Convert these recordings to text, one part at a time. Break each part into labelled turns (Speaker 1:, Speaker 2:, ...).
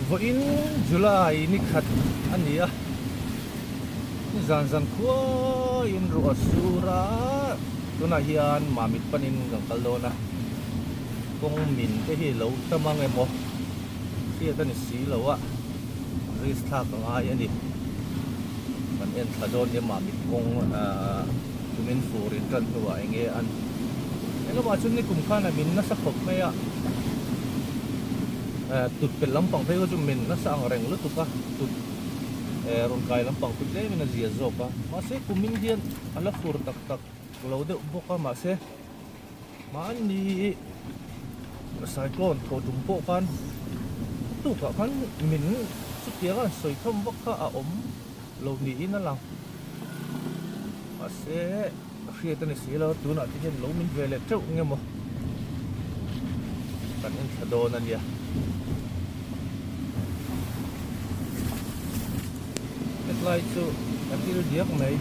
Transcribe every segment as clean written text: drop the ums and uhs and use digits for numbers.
Speaker 1: Vawiin July ni khat a ni a, nizan zan khuaiin ruah a sur a, tunah hian Mamit panin kan kal dawn a, kawng min te hi lo tam ang emaw hriat a ni si lo a, risk thlak a ngai a ni. Kan en thla dawn nia Mamit kawng ahh kumin fur in tan hnuah eng nge an engemaw ah chuan nikum khan a min nasa khawp mai a. Tut pelh lampang phei kha chu min nasa ang reng lutuk a, tut rawn kai lampang chu tlemin a zia zawk a, mahse kumin hian a la fur tak tak lo deuh bawk a, mahse mahni cyclone thaw tum pawh khan tukah khan min chutiang a han sawi tham vak kha a awm lo niin a lang, mahse hriat a ni si lo, tunah te hian lo min ve leh teuh nge maw kan en thla dawn a nia. Hetlai chu a thil diak mai.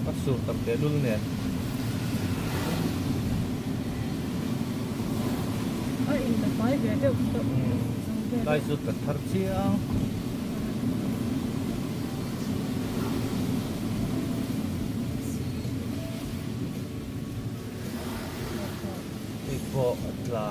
Speaker 1: A sur tam teh lul nen.
Speaker 2: A in la fai ve deuh tawh.
Speaker 1: Lai chu ka thar chiang. Hei pawh a tla.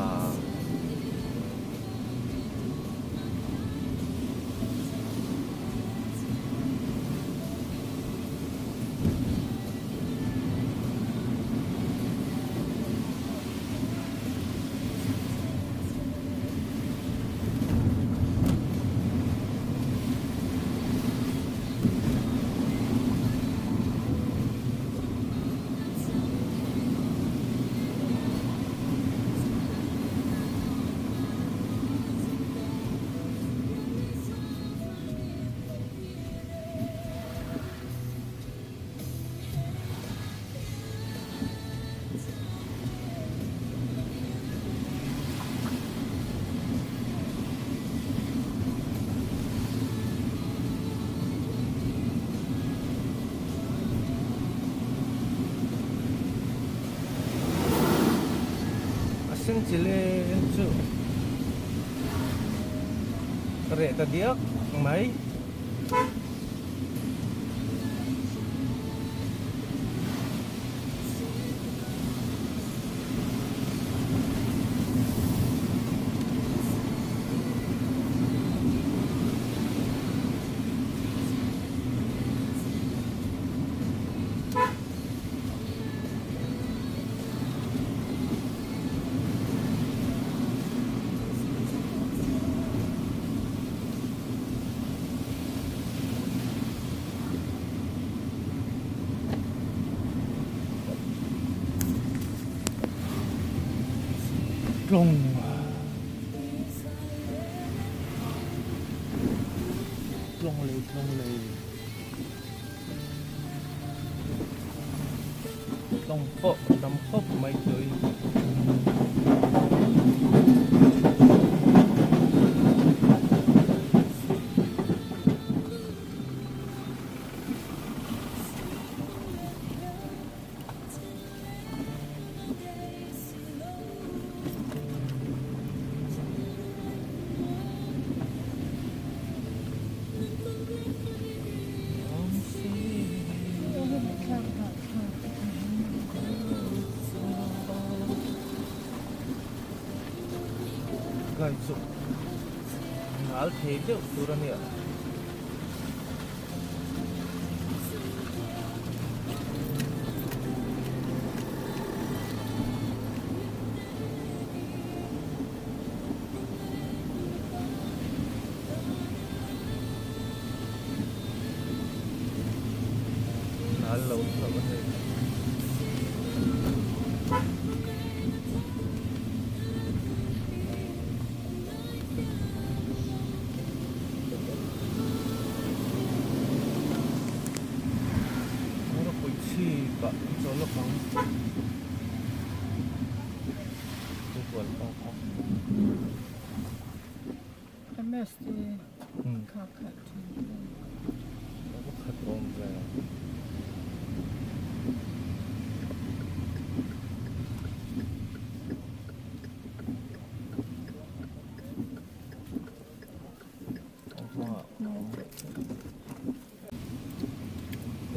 Speaker 1: A sen chi leng chu reh ta diak mai. Tlawng tlawng lei tlawng lei tlawng pawh a tam khawp mai tui. Gai chu ngal thei deuh tur a nia. Nal lo hlauh a ni. Rawpui chhip ah an chawl lawk ang tuikual pawh kha.
Speaker 2: MST kha khalh thin ta.
Speaker 1: A va khat awm ve.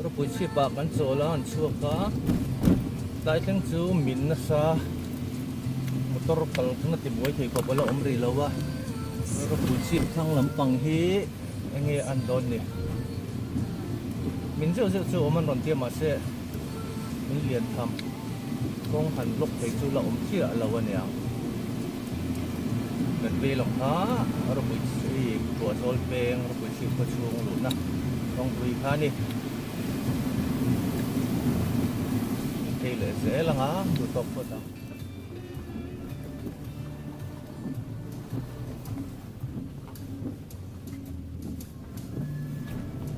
Speaker 1: Ropui chhip ah kan chawl a an chhuak a tlai thleng chu min nasa motor kal na ti buai thei khawp a la awm rih lo a ropui chhip thlang lampang hi enge an dawn ni min zeuh zeuh chu awm an rawn tia mahse min lian tham kawng han block thei chu la awm chiah lo a niang. Kan vei lam kha ropui chhip ruah zawl peng ropui chhip khaw chhung luhna kawngpui kha a ni. Kan phei leh zel ang a duh tawk phawt ang.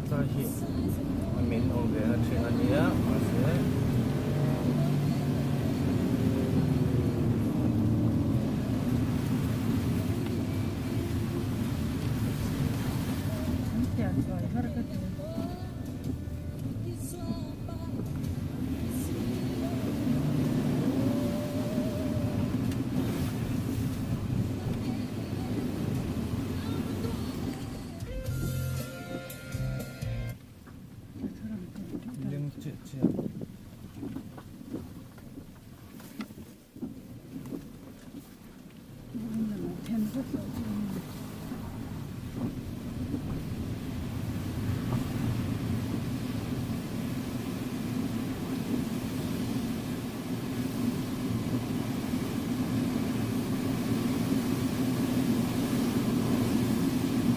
Speaker 1: Tlai hi a min awm ve na thin a nia mahse Leng chiah chiah.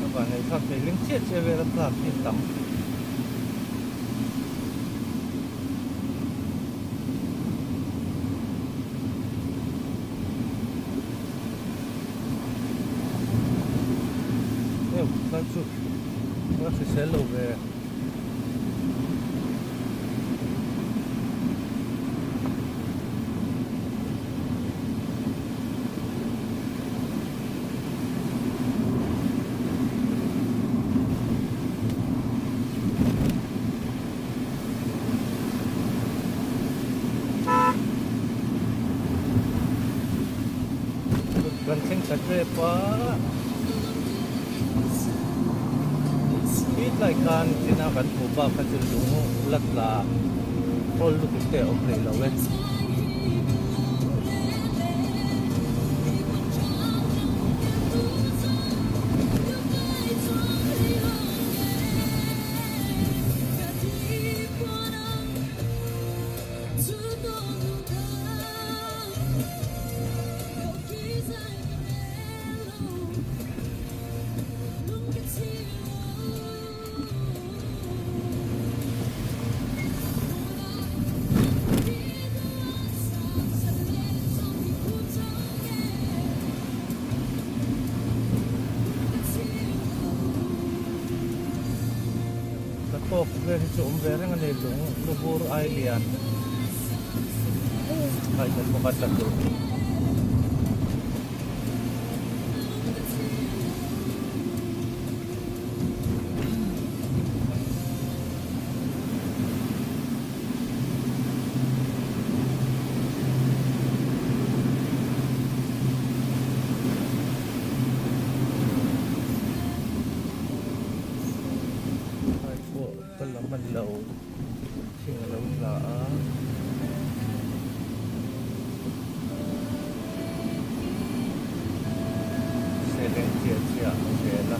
Speaker 1: A van nei thlak thei ling chiah chiah vel a tlak hi a tam. Heng tlai chu a hrisel lo ve. Kan thleng thla tep a Hetlai khan china kan hmuh bak kha chu lung la tla hawl lutuk te a awm rih lo e. Ka tawk vel hi chu awm ve reng a ni lung lubur ai lian ai kan bawk a tla tur. Hai pawh ka la hman lo thing a lo tla a. Seleng chiah chiah a zel a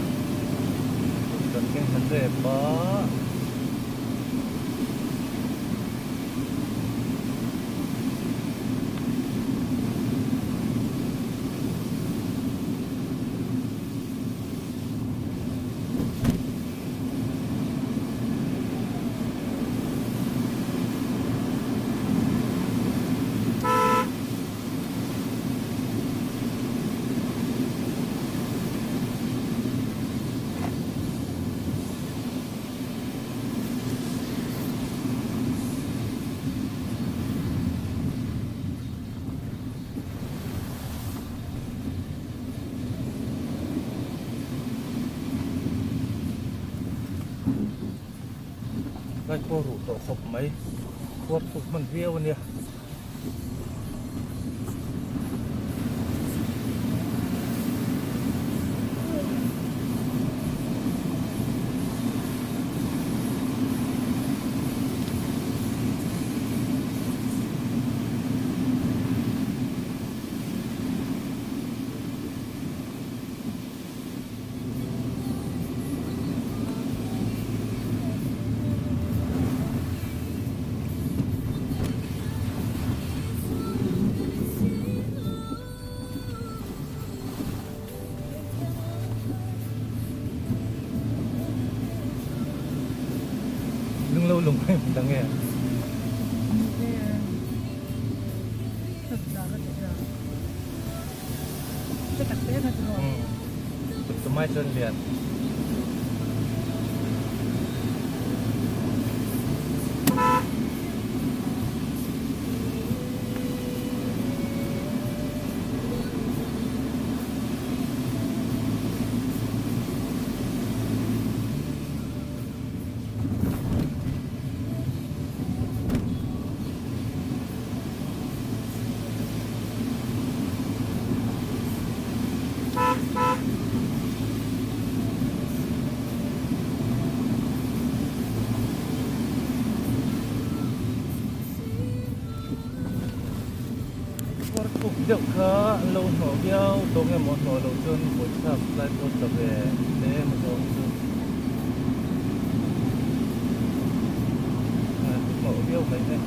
Speaker 1: kan keng thla tep a. Lai pawh ruh tawh khawp mai khuar thuk hman viau a nia. Lung lo lung em dang e. Tumai chuan lian. Kawr thuk deuh kha an lo hnawh viau tawh nge maw hnawh loh chuan vawithlak lai pawh tla ve hle mazawng chu hnawh viau mai hei.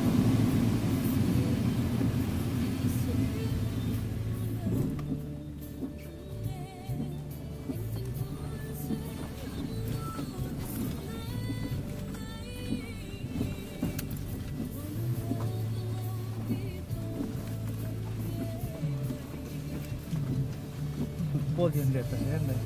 Speaker 1: Pawh lian leh ta hle mai.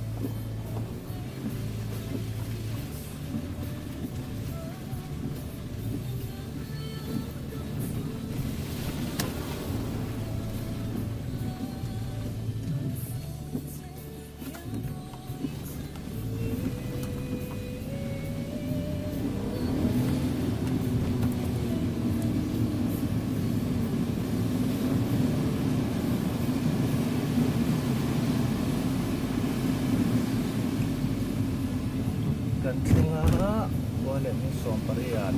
Speaker 1: Kan thleng a khua leh hming 18.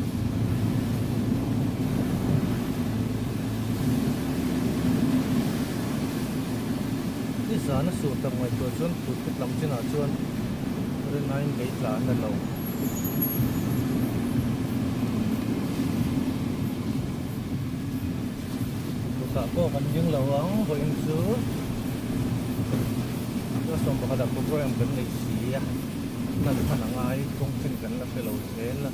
Speaker 1: Nizan a sur tak ngaihtuah chuan phut lam chinah chuan rinaiin lei tla a na lo. Kutah pawh kan ding lo ang vawiin chu class 11 ah program kan nei si a hman hman a ngai kawng chin kan la hre lo zel a.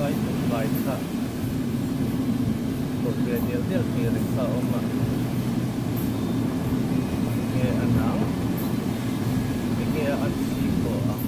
Speaker 1: Lai vai kha kawt ve dial dial tih reng kha a awm a enge a nang enge a an si pawh ang.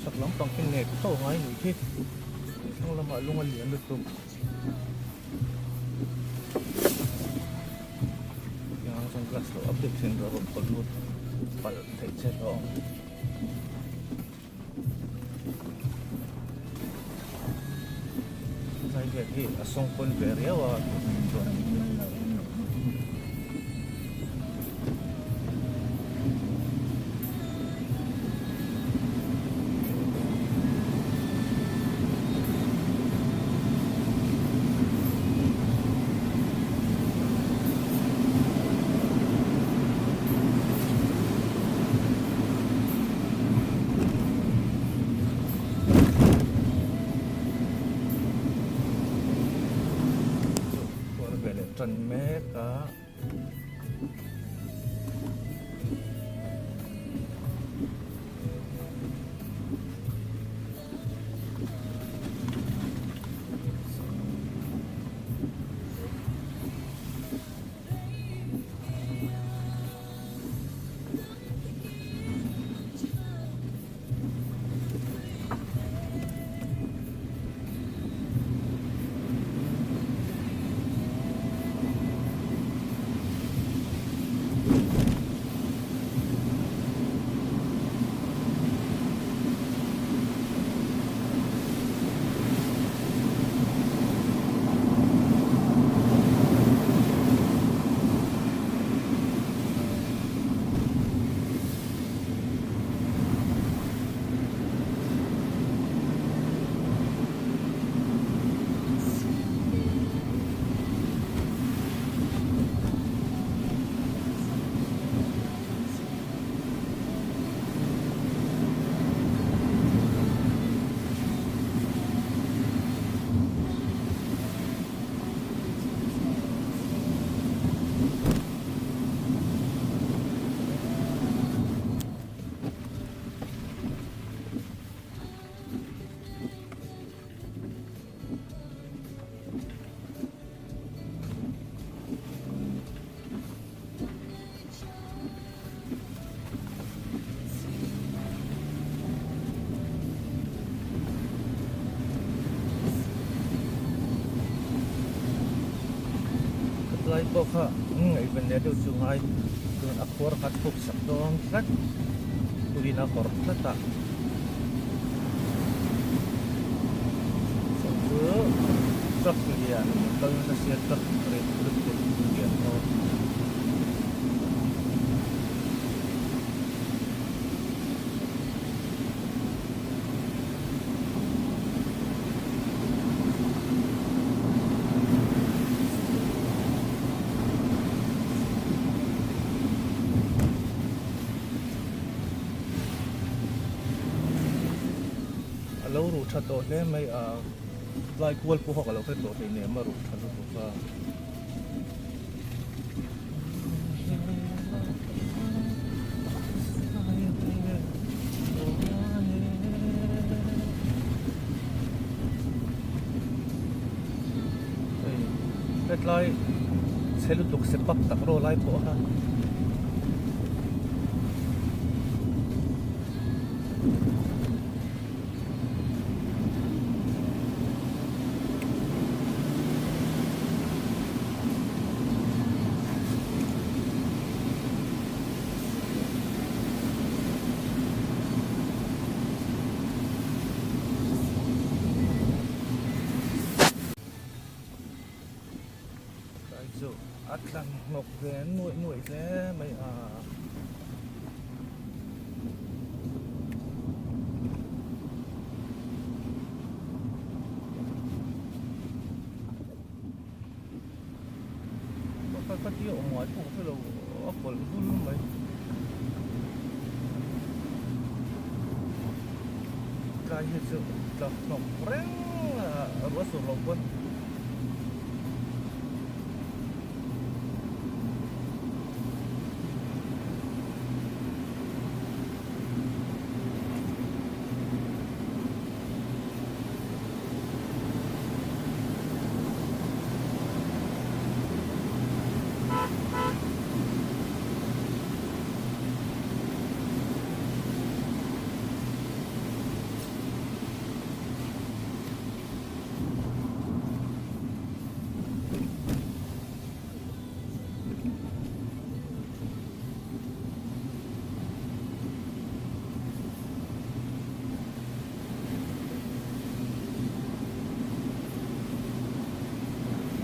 Speaker 1: Chak lampang khi nek tho ngai ni khi thlang lamah lung a lian lutuk tiang chuan glass lo up deuh thin rawh rawn pawlh lut palh theih che hlawm. Zai vel hi a sawng pawn ve riau a chuan. tan mek a. Lai pawh kha ngaihven leh deuh chu ngai chuan a khuar kha thuk sak dawn tlat tuin a kawr tlat a chu chu truck lian kal nasa sia truck rit lutuk lian ho. A lo ruh tha tawh hle mai a tlai kual pawh ka lo hre tawh hleinem a ruh tha lutuk a. Hetlai chhe lutuk se pak tak rawh lai pawh kha. Tlai chu a tlan hnawk ve nuaih nuaih hle mai a. Ka tia awm ngai pawh ka hrelo a kawlh vul mai. Tlai hi chu tla hnawk reng a ruah sur lo pawn.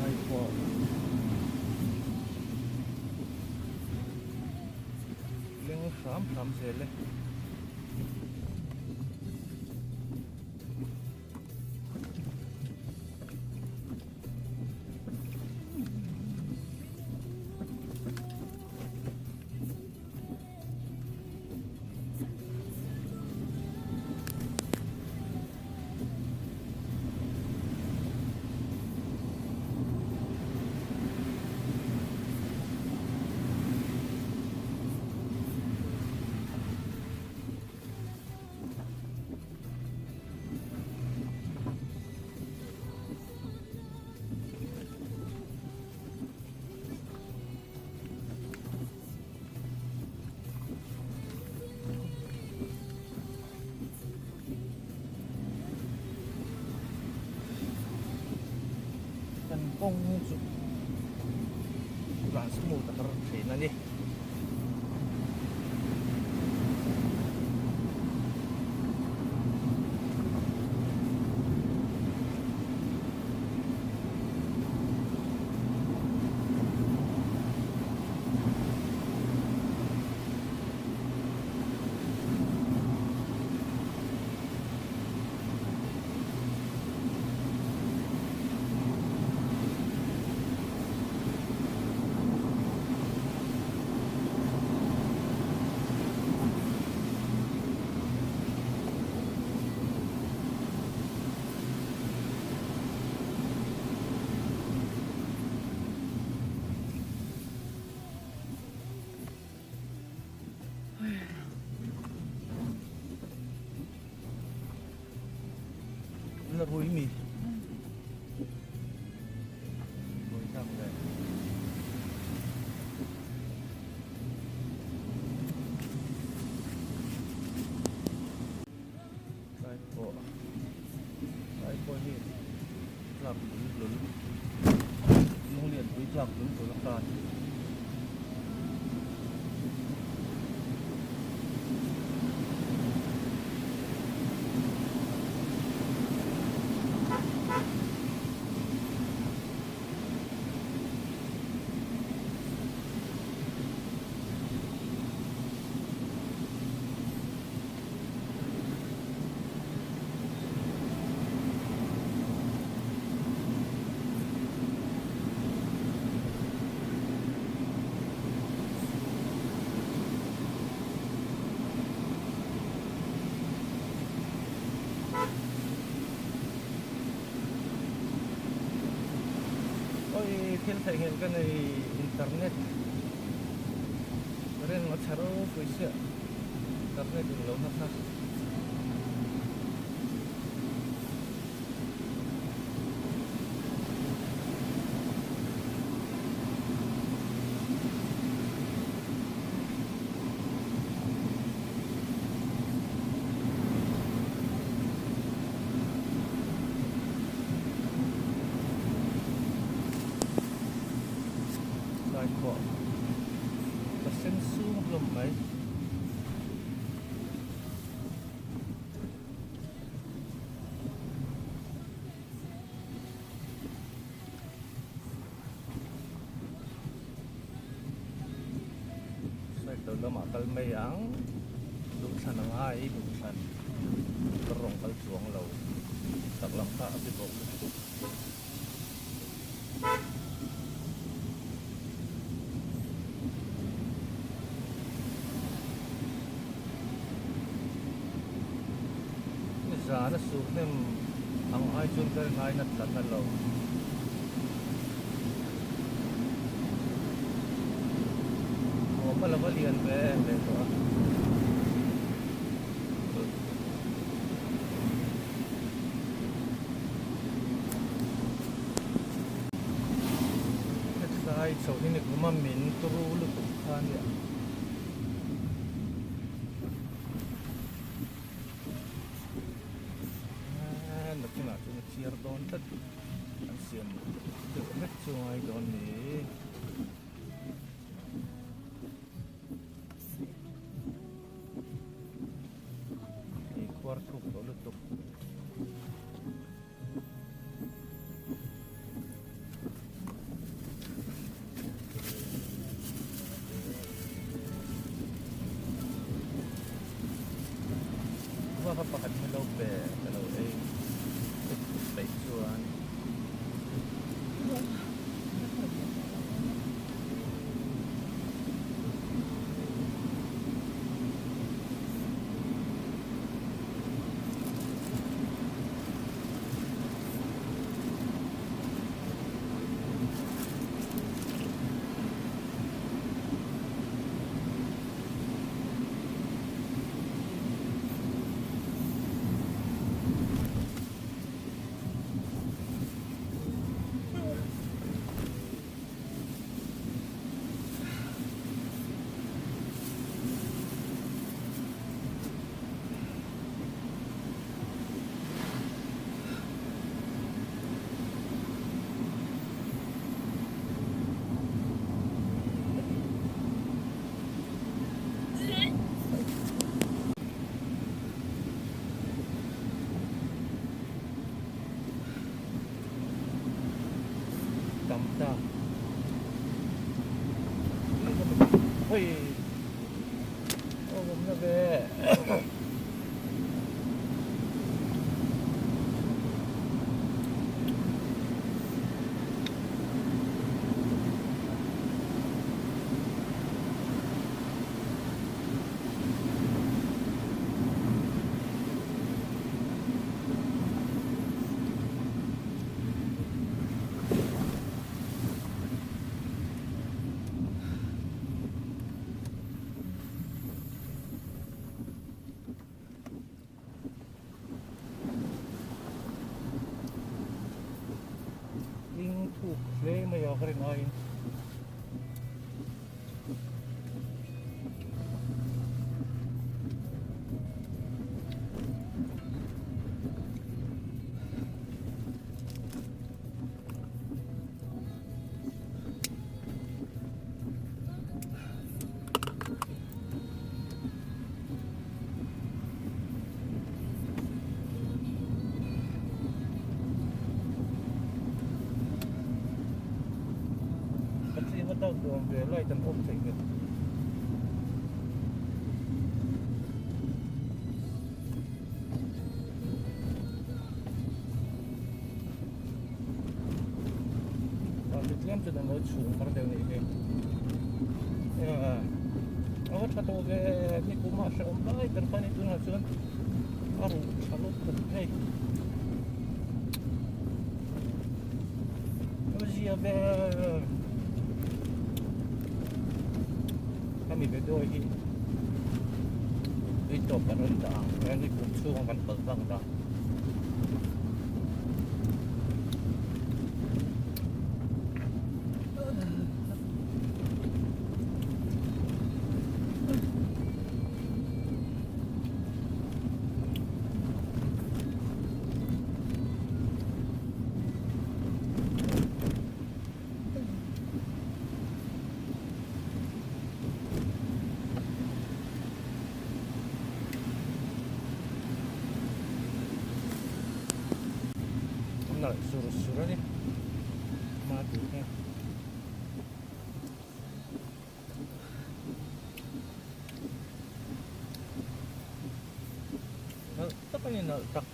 Speaker 1: Ai pawh leng hram hram zel e. Kawng chu tlan smooth a har thin a ni. La rui mi. Rui tak ve. Lai pawh lai pawh hi tlak lul lul lunglianpui tlak lul lul a khan. Oi thil theihnghilh ka nei internet reng a chhe ropui chiah internet in lo nasa. Laikhuah ka sen sung hlawm mai. Side lo lamah kal mai ang duhthlan a ngai duhthlan ka rawng kal chuang lo chak lam kha a ti bawk lutuk. Zan a suh hnem ang ai chuan ka ngai na tlat a lo. Ruah a lo va lian ve em ve tawh a. Hetlai chho hi ni kum a min turu lutuk kha nia. Nakinah chuan a chhiar dawn tlat an siam deuh hlek chu ngai dawn ni. Hei khuar thuk tawh lutuk. Kuhva pakhat hi lo pe ka lo ei peih chuan. tam ta. Hei awm na ve. Ding thuk hle mai a ka rin aiin. Light an off theih hmel. Tlem chu an lo chhung har deuh nih hi. A va tha tawh ve ni kumah hrehawm lai ber kha ni tunah chuan a ruh tha lutuk hei. A zia ve. Hemi video hi tui tawp kan rawn dah ang hian ni kum chhunga kan pal vak dah. Nalh sur sur a ni hma tur hian. Nalh tak a ni nalh tak.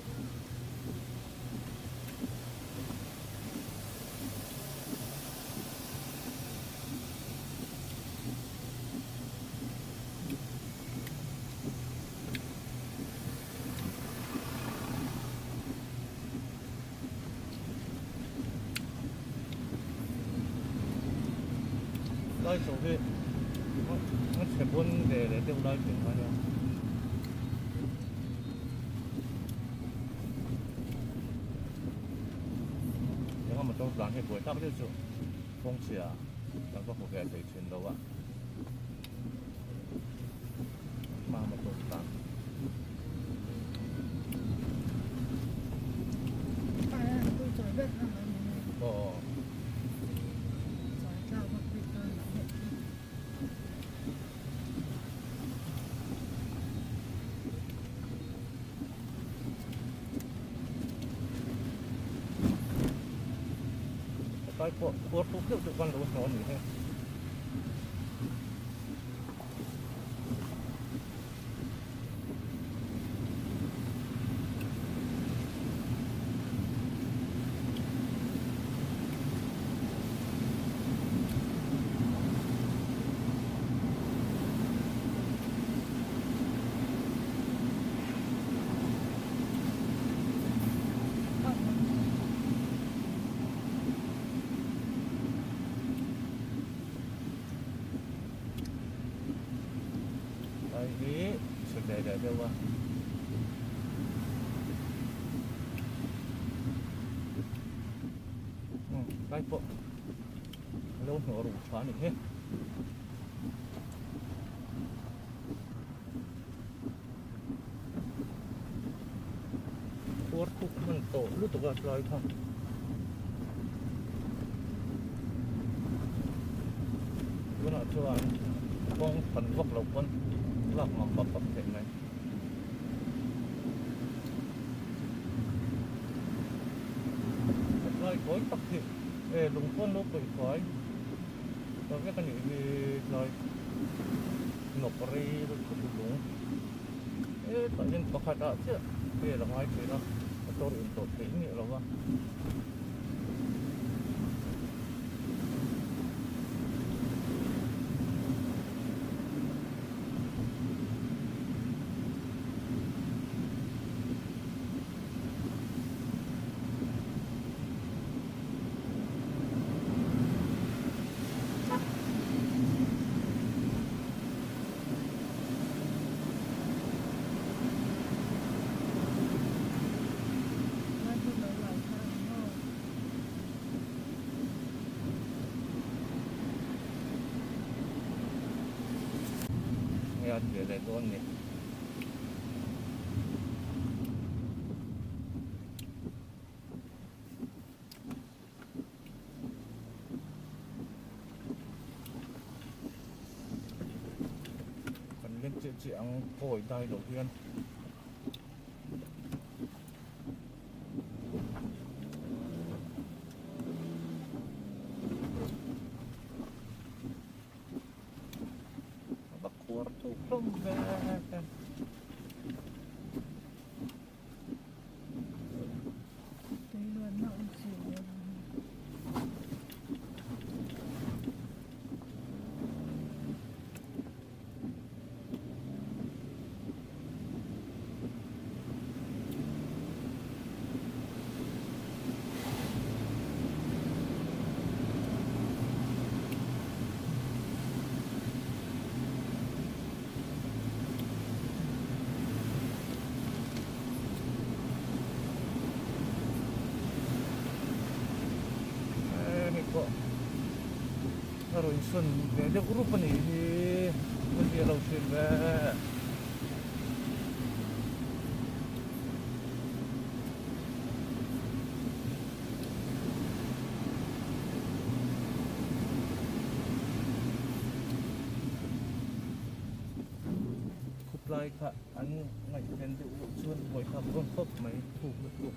Speaker 1: Lai chho hi a chhe bawn ve leh deuh lai thin a nia. Eng a motor tlan hi buai tak deuh chu kawngchhia kan va hmu ve thei thin lo a. Hma motor tlan. Aw. Tlai pawh khuar tuk deuh deuh khan lo hnawh a nih hi. Lai hi chhe ve leh deuh a. Lai pawh a lo hnawh ruh tha a ni hi. Khuar tuk hman tawh lutuk a tlai kha. Tunah chuan kawng than vak lo pawn lak ngam pap pap theih mai. Tlai kawi tak hi. E lung pawn lo pawih fai ta vek a nih hi tlai hnawk rei lutuk lung e tah hian pakhat ah chiah vel a ngai thin a motor intawh theih miah lo va. Nge a tleh leh dawn ni. Kan leng chiah chiah ang kawi dai lo hian. A va khuar thuk hlawm ve.
Speaker 2: Tui luanna awm si lo a ni.
Speaker 1: Hei pawh a rawn insawn ve deuh rup a nih hi ka hria lo thin ve. Khuplai kha an ngaihven deuh loh chuan buaithlak dawn khawp mai thuk lutuk.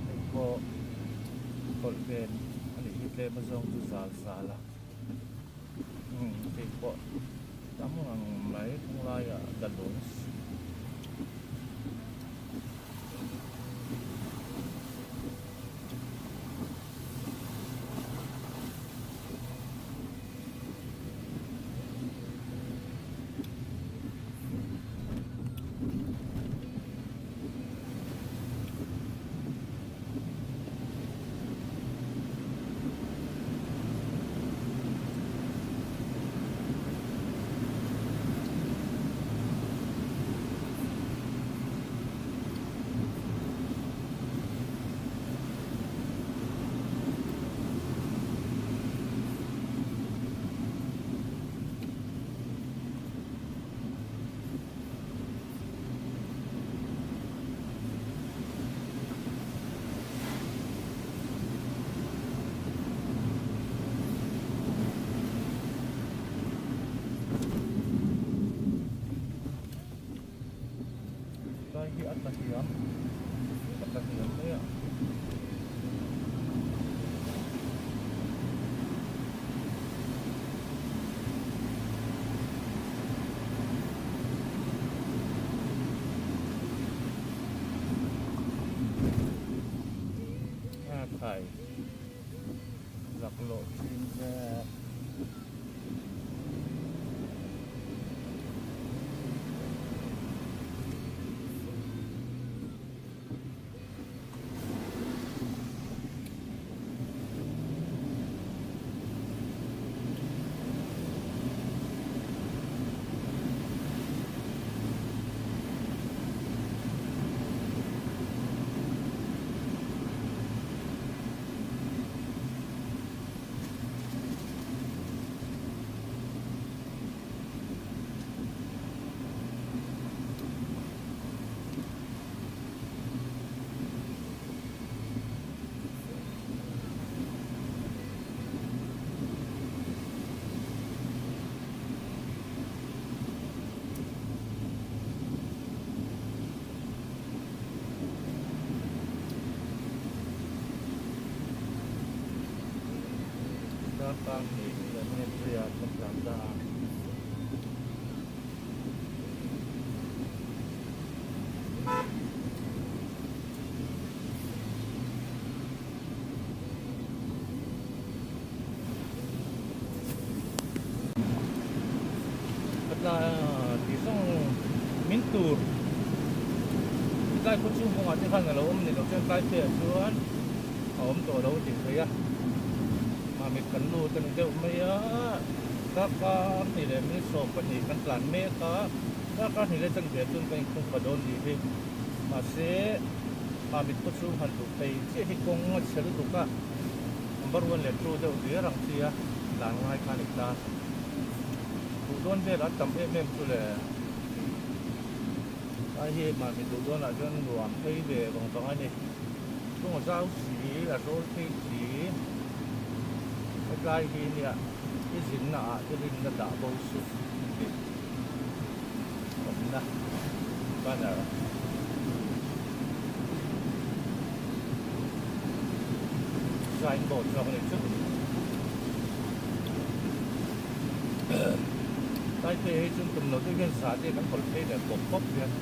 Speaker 1: Hei pawh tawlh ven a nih hi tlem azawng chu zal zal a umm hei pawh tam ngang mai khawng laiah dalawng. Lai hi a tla hniam a tla hniam mai a. A khai laklawh thin ve. Darkar hnih leh minute riat kan tlan ta a. Ka tih zawng min tur tlai khaw chhung kawngah te khan a lo awm ni lo chuan tlai te ah chuan a awm tawh lo tih theih a mamit kan lut a ni deuh mai a darkar hnih leh minute 12 kan tlan mek a darkar hnih leh chanve chuan kan inkhung pah dawn nih hi mahse mamit khaw chhung han luh phei chiah hi kawng a chhe lutuk a number one leh two deuh hlir ang chi a tlan ngai kha a ni ta. Duh dawn velah an tam em em chu le. Ai hi mahni duh dawnah chuan nuam phei ve vang vang a ni. Chung a zau si, a zawl phei si. Hetlai hi nia i zinna ah i rinna dah bo suh tih awmna banner. Signboard zawk a ni chu. Taipei hi chu tum lo deuh hian zah te kan hawlh phei leh pawp pawp hian.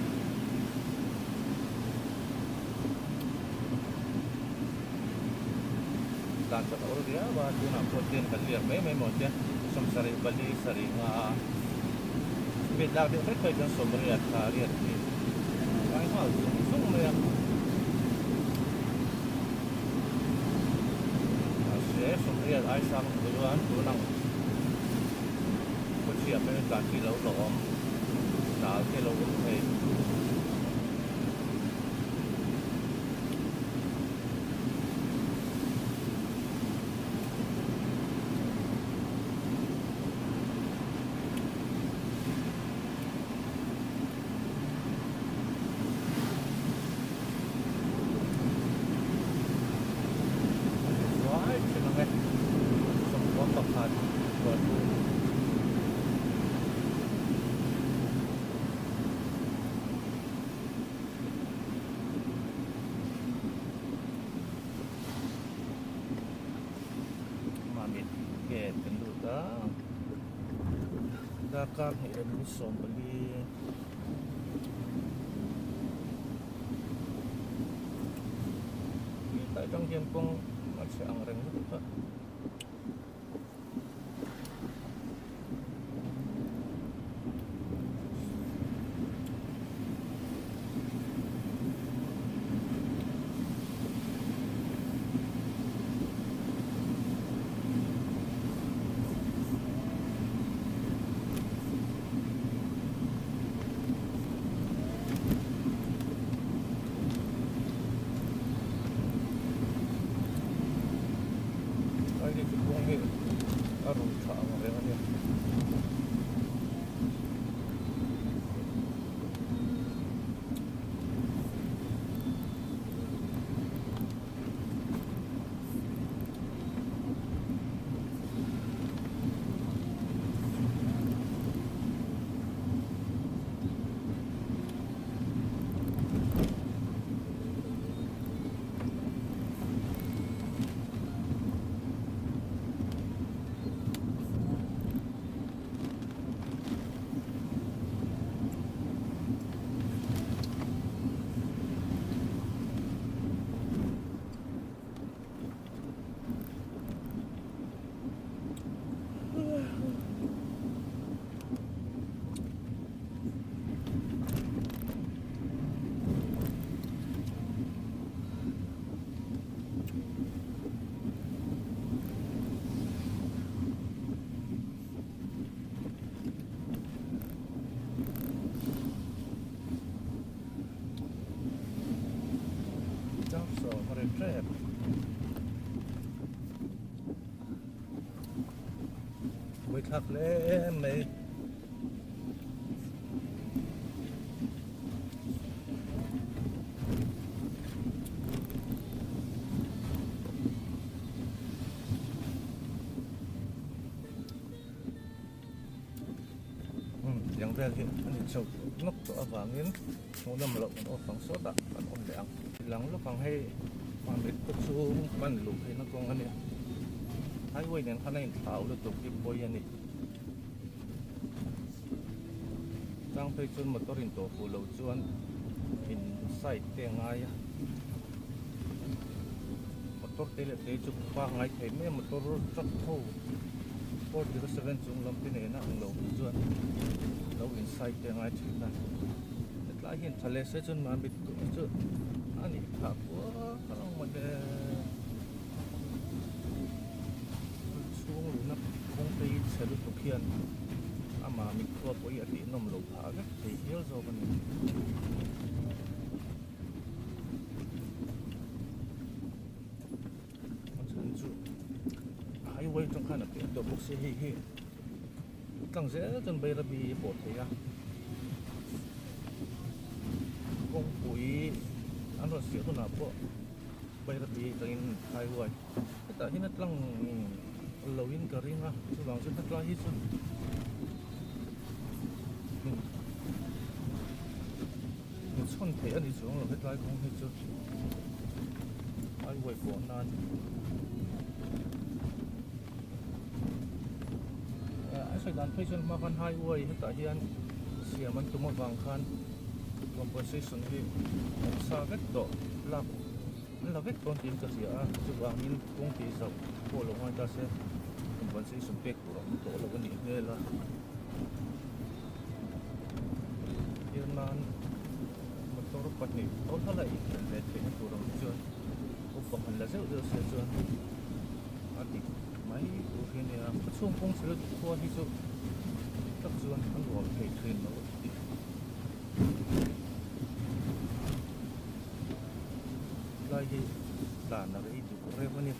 Speaker 1: Dan chak a ur viau a, tunah pawh chuan kan liak mai mai maw tia 70 pali sarih nga speed lak deuh hlek phei chuan sawmriat thla riat hi ngai nghal zung zung mai a. Mahse sawmriat ai sang tur chuan tun ang khawchhiah phei chuan tlan chi lo hlawhawm nal te lo awm thei. Mamit gate kan lut a darkar hnih leh minute 14 tlai atang hian kawng a chhe ang reng lutuk a. Hei chu kawng hi a rul tha ang reng a nia. Buaithlak hle mai. Tiang vel hi a ni chho nawk tawh avangin hmuhnawm loh kan awm ang sawtah kan awm leh ang. Lang lawk ang hei mamit khaw chhung pan luh phei na kawng a nia. Highway nen khan a inthlau lutuk hi pawi a ni. Chang phei chuan motor in tawh fuh loh chuan in side te a ngai a. Motor te leh te chu park ngai thei mai a motor truck ho 407 chung lam te nena ang lo hi chuan lo in side te a ngai thin a. Hetlai hian tha leh se chuan mahni chu a nih phah kual ang mawle. Chhung luhna kawng phei chhe lutuk hian amah mitkhua pawh hi a tihnawm loh phah vek thei hial zawk a ni. A chhan chu highway atang khan a piah tawh bawk sia hei hi tlang zel chuan Bairabi a pawh thei a kawngpui an rawn siah hunah pawh. Bairabi atangin highway hetah hian a tlang lo in ka ring a chuvang chuan hetlai hi chu inchhawn theih a ni chuang lo hetlai kawng hi chu highway pawh nan a sawi dan phei chuan hma khan highway hetah hian siam an tum avang khan compensation hi an sa vek tawh lak an la vek dawn tiin ka hria a chuvangin kawng tih zauh pawh lo ngai ta se compensation pek tur a awm tawh lo a nih hmel a thlir nan motor pahnih awl hala inkhelh ve theihna tur ang hi chuan upa han la zeuh zeuh se chuan a dik mai tur hi a nia a chhung kawng chhe lutuk khua hi chu dik tak chuan a nuam thei thin lo a ti. Lai hi tlan a rei duh reuh a ni.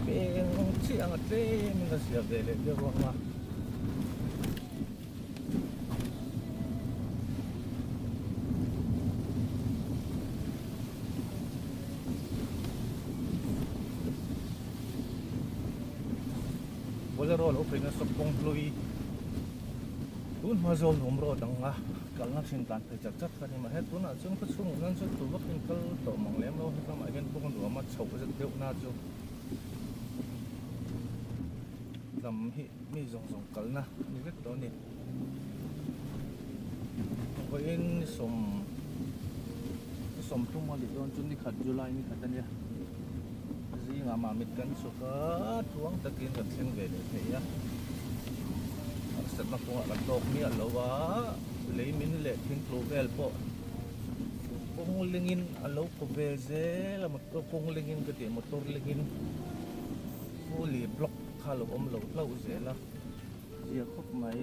Speaker 1: Peng chiah anga tlem in a zia ve leh deuh ang a. Bolero lo phei nasa kawng hlui tun hma zawl nuam road ang a kalna thin tlan phei chak chak kha a ni mahse tunah chuan khaw chhungah hian chuan tu vakin kal tawh mang lem lo hetlangah hian kawng nuam a chhoh zet deuh na chu lam hi mi zawng zawng kalna a ni vek tawh a ni vawiin ni sawm ni sawmthum a nih dawn chu ni khat July ni khat a nia zingah mamit kan chhuk a tluang takin kan thleng ve leh thei a harsatna kawngah kan tawk miah lo a lei min leh thingtlu vel pawh kawng lengin a lo kaw ve zel a motor kawng lengin ka tih motor lengin fully block kha a lo awm lo hlauh zel a zia khawp mai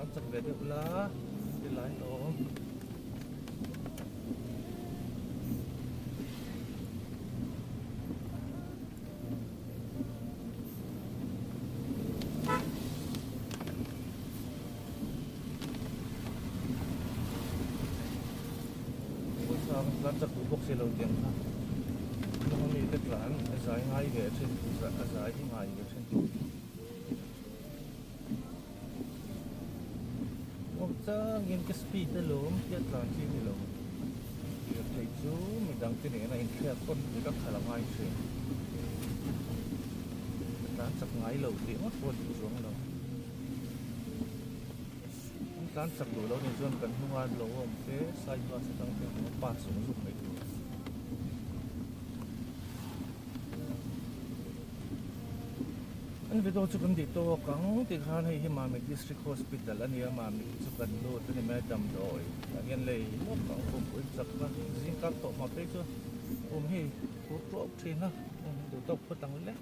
Speaker 1: an chak ve deuh la tilai a awm. Pawisa kan chak duh bawk si lo tiang kha hnung ami te tlan a zai ngai ve thin a zai hi ngai ve thin tur Muang changin ka speed a lawm tia tlan chi a ni lo lirthei chu midang te nena inhriat pawn ka khalh a ngai thin ka tlan chak ngai lo tih ngawt pawh a dik chuang lo. An tlan chak duh lo nih chuan kan hnunga lo awm te side bus atang te emaw pass zawng zawng mai tur. An video chu kan tih tawk ang tih khan hei hi Mamit District Hospital a nia Mamit chu kan lut a ni mai a damdawi tah hian lei lawk ang pawh chak a zing kar tawh hma phei chuan awm hei phur tawk thin a duh tawk phawt ang le.